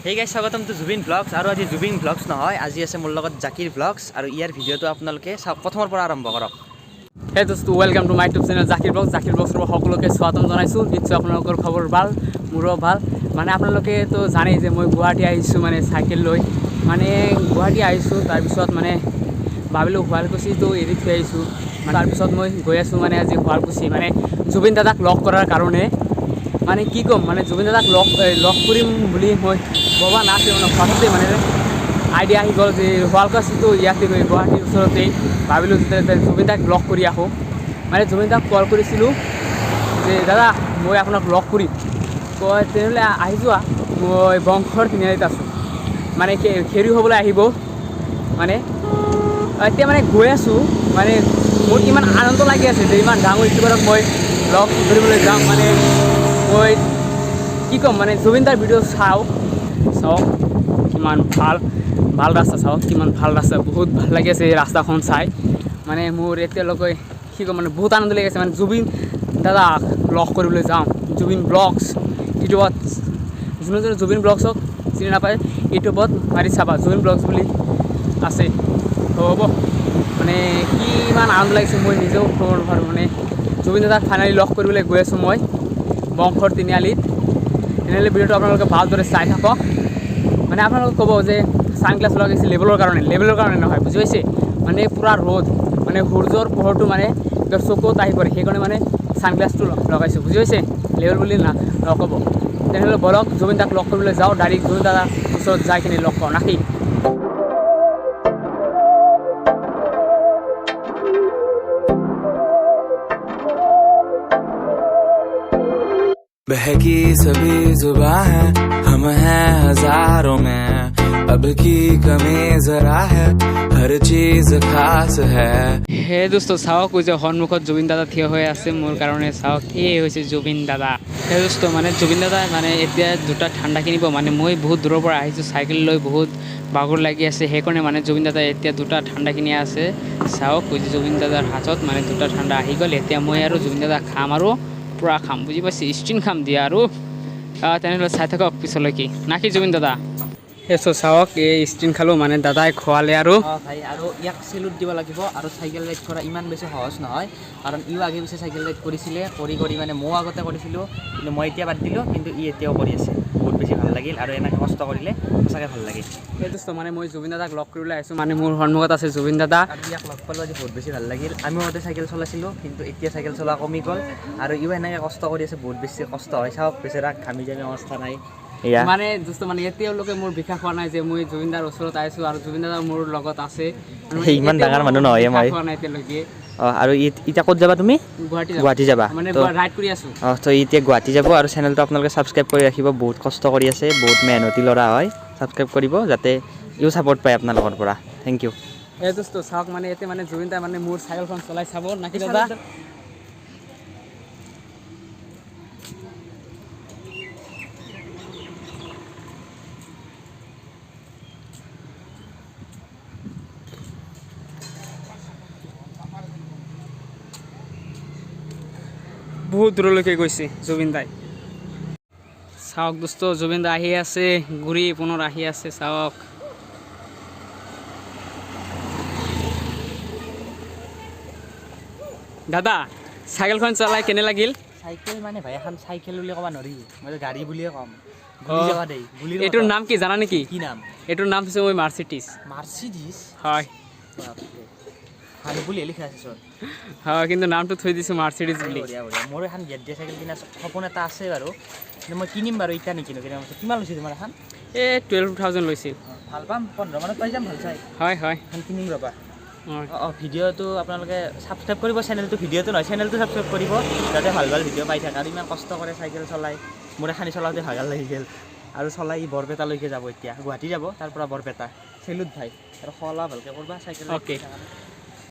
Hey guys, স্বাগতম two Zubeen vlogs. আৰু আজি জুবিন ভ্লগছ নহয়, আজি আছে মোৰ লগত জাকিৰ ভ্লগছ। আৰু ইয়াৰ ভিডিঅ'টো আপোনালোকে চাওক, প্ৰথমৰ পৰা আৰম্ভ কৰক। হে দোস্ত, welcome to my YouTube channel Zakir vlogs. Zakir ভ্লগছৰ সকলোকে স্বাগতম জনাইছোঁ। নিশ্চয় আপোনালোকৰ খবৰ ভাল, মোৰো ভাল। মানে আপোনালোকেতো জানেই যে মই গুৱাহাটী আহিছোঁ, মানে চাইকেল লৈ মানে গুৱাহাটী আহিছোঁ। তাৰপিছত মানে ভাবিলোঁ শুৱালকুছিটো এৰি থৈ আহিছোঁ। মানে তাৰপিছত মই গৈ আছোঁ মানে আজি শুৱালকুছি, মানে জুবিন দাদাক লগ কৰাৰ কাৰণে। মানে কি ক'ম, মানে জুবিন দাদাক লগ কৰিম বুলি মই ভবা নাছিলোঁ। মানে হঠাতে মানে আইডিয়া আহি গ'ল যে শুৱালকুছিটো ইয়াতে গৈ গুৱাহাটীৰ ওচৰতেই। ভাবিলোঁ যে জুবিন দাক লগ কৰি আহোঁ। মানে জুবিন দাক কল কৰিছিলোঁ যে দাদা, মই আপোনাক লগ কৰিম। কয়, তেনেহ'লে আহি যোৱা, মই বংশৰ তিনিআলিত আছোঁ। মানে খেৰী হ'বলৈ আহিব। মানে এতিয়া মানে গৈ আছোঁ। মানে মোৰ ইমান আনন্দ লাগি আছে যে ইমান ডাঙৰ ইউটিউবাৰক মই লগ ধৰিবলৈ যাম। মানে মই কি ক'ম, মানে জুবিন দাৰ ভিডিঅ' চাওঁ। চাওক কিমান ভাল ভাল ৰাস্তা, চাওক কিমান ভাল ৰাস্তা। বহুত ভাল লাগি আছে এই ৰাস্তাখন চাই। মানে মোৰ এতিয়ালৈকে কি ক'ম, মানে বহুত আনন্দ লাগি আছে। মানে জুবিন দাদাক লগ কৰিবলৈ যাওঁ। জুবিন ব্লগছ ইউটিউবত, যোনে যোনে জুবিন ব্লগছক চিনি নাপায়, ইউটিউবত মাৰি চাবা, জুবিন ব্লগছ বুলি আছে। হ'ব। মানে কি ইমান আনন্দ লাগিছে, মই নিজেও ক'ব নোৱাৰোঁ। মানে জুবিন দাদাক ফাইনেলি লগ কৰিবলৈ গৈ আছোঁ মই বংশৰ তিনিআলিত। তেনেহ'লে ভিডিঅ'টো আপোনালোকে ভালদৰে চাই থাকক। মানে আপোনালোকে ক'ব যে ছানগ্লাছ লগাইছে লেবেলৰ কাৰণে। লেবেলৰ কাৰণে নহয়, বুজি পাইছে? মানে পূৰা ৰ'দ, মানে সূৰ্যৰ পোহৰটো মানে একদম চকুত আহি পৰে, সেইকাৰণে মানে ছানগ্লাছটো লগাইছোঁ, বুজি পাইছে? লেবেল বুলি না নক'ব। তেনেহ'লে বলক, জুবিন দাক লগ কৰিবলৈ যাওঁ। ডাইৰেক্ট জুবিন দাদাৰ ওচৰত যাই কিনে লগ পাওঁ নাকি। बहकी सभी जुबा है, हम हैं हजारों में, अब की कमी जरा है, हर चीज खास है। হে দোস্ত, চাওক, যে সন্মুখত জুবিন দাদা থিয় হৈ আছে মোৰ কাৰণে। চাওক, এই হৈছে জুবিন দাদা। হে দোস্ত, মানে জুবিন দাদা মানে এতিয়া দুটা ঠাণ্ডা কিনিব। মানে মই বহুত দূৰৰ পৰা আহিছোঁ চাইকেল লৈ, বহুত ভাগৰ লাগি আছে। সেইকাৰণে মানে জুবিন দাদা এতিয়া দুটা ঠাণ্ডা কিনি আছে। চাওক, যে জুবিন দাদাৰ হাতত মানে দুটা ঠাণ্ডা আহি গ'ল। এতিয়া মই আৰু জুবিন দাদা খাম আৰু পূৰা খাম, বুজি পাইছে? ষ্টিন খাম দিয়া আৰু। তেনেহ'লে চাই থাকক পিছলৈকে নাকি জুবিন দাদা। সেই চাওক, এই ষ্টিন খালোঁ, মানে দাদাই খোৱালে আৰু। অঁ ভাই, আৰু ইয়াক চেলুট দিব লাগিব। আৰু চাইকেল ৰাইড কৰা ইমান বেছি সহজ নহয়, কাৰণ ইও আগে পিছে চাইকেল ৰাইড কৰিছিলে, কৰি কৰি মানে ময়ো আগতে কৰিছিলোঁ, কিন্তু মই এতিয়া বাদ দিলোঁ, কিন্তু ই এতিয়াও কৰি আছে। বহুত বেছি ভাল লাগিল আৰু এনেকৈ কষ্ট কৰিলে সঁচাকৈ ভাল লাগে। সেই দোস্ত, মানে মই জুবিন দাদাক লগ কৰিবলৈ আহিছোঁ। মানে মোৰ সন্মুখত আছে জুবিন দাদা। আৰু ইয়াক লগ পালোঁ আজি, বহুত বেছি ভাল লাগিল। আমিও আগতে চাইকেল চলাইছিলোঁ, কিন্তু এতিয়া চাইকেল চলোৱা কমি গ'ল। আৰু ইও এনেকৈ কষ্ট কৰি আছে, বহুত বেছি কষ্ট হয়। চাওক, বেচেৰা ঘামি জামি অৱস্থা নাই এয়া। মানে দোস্ত, মানে এতিয়ালৈকে মোৰ বিশ্বাস হোৱা নাই যে মই জুবিন দাৰ ওচৰত আহিছোঁ আৰু জুবিন দাদা মোৰ লগত আছে। মানে সেই ইমান এতিয়াও ডাঙৰ মোৰ মানুহ নহয় বিশ্বাস মই। হোৱা নাই এতিয়ালৈকে। অঁ, আৰু এতিয়া ক'ত যাবা তুমি? গুৱাহাটী যাম। গুৱাহাটী যাবা? মানে তো ৰাইড কৰি আছোঁ। অঁ, তো এতিয়া গুৱাহাটী যাব। আৰু চেনেলটো আপোনালোকে ছাবস্ক্ৰাইব কৰি ৰাখিব। বহুত কষ্ট কৰি আছে, বহুত মেহনতি ল'ৰা হয়। ছাবস্ক্ৰাইব কৰিব যাতে ইও ছাপৰ্ট পায় আপোনালোকৰ পৰা। Thank U. এই দোস্ত চাওক, মানে এতিয়া মানে জুবিন দাই মানে মোৰ চাইকেলখন চলাই চাব নাকি দাদা। বহুত দূৰলৈকে গৈছে জুবিন দাই। চাওক দোস্ত, জুবিন দা আহি আছে, ঘূৰি পুনৰ আহি আছে, চাওক। দাদা, চাইকেলখন চলাই কেনে লাগিল? চাইকেল মানে ভাই, এখন চাইকেল বুলি ক'ব নোৱাৰি, মই গাড়ী বুলিয়ে ক'ম। গুলি যাবা দেই গুলিৰ। এইটোৰ নাম কি জানা নেকি? কি নাম? এইটোৰ নাম হৈছে মই মাৰ্চিডিছ। মাৰ্চিডিছ? হয়। ভাল বুলিয়ে লিখা আছে চোন। হয়, কিন্তু নামটো থৈ দিছোঁ মাৰ্চিডিছ বুলি। বঢ়িয়া বঢ়িয়া। মোৰো এখন গেট দিয়া চাইকেল কিনা সপোন এটা আছে বাৰু, কিন্তু মই কিনিম বাৰু, এতিয়া নিকিনো। কিনিম। কিমান লৈছে তোমাৰ এখন? এই 12,000 লৈছিল। ভাল পাম, 15 মানত পাই যাম ভাল চাই। হয় হয়। এখন কিনিম ৰ'বা। হয়। অঁ অঁ ভিডিঅ'টো আপোনালোকে ছাবস্ক্ৰাইব কৰিব, চেনেলটো, ভিডিঅ'টো নহয়, চেনেলটো ছাবস্ক্ৰাইব কৰিব, যাতে ভাল ভাল ভিডিঅ' পাই থাকে। আৰু ইমান কষ্ট কৰে চাইকেল চলাই, মোৰ এখানি চলাওঁতে ভাগৰ লাগি গ'ল। আৰু চলাই ই বৰপেটালৈকে যাব, এতিয়া গুৱাহাটী যাব, তাৰ পৰা বৰপেটা। চেলুট ভাই, আৰু খোৱা লোৱা ভালকৈ কৰিবা, চাইকেল। Okay.